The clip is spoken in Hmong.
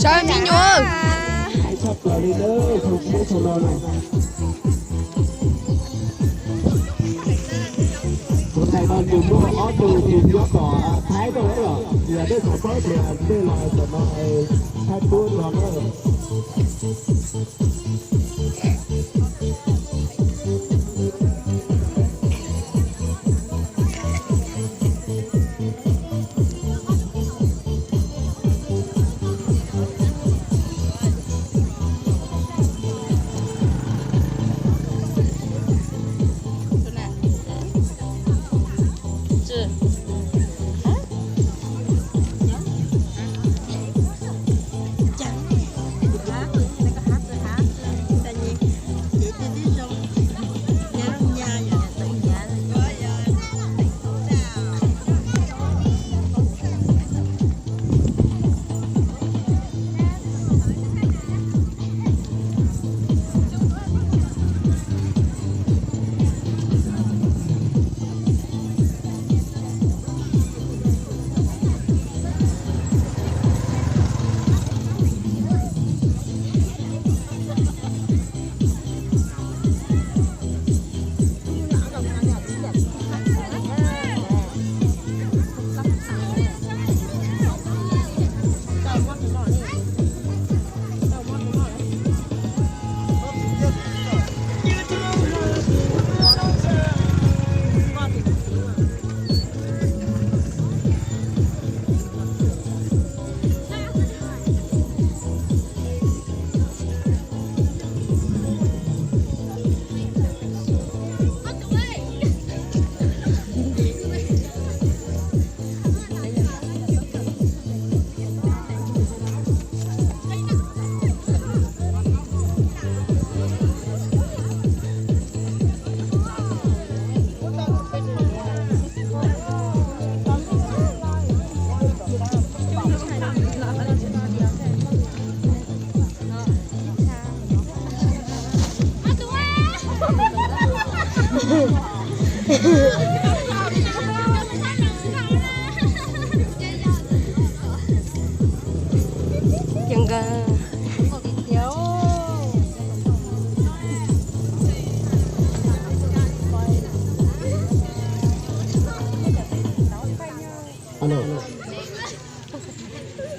Cov me nyuam. Tus thais no nws muaj ob tug tis nyob tom Thaib tuaj lawm, yog nej xav paub tias nej los tom no Thaib pub no na.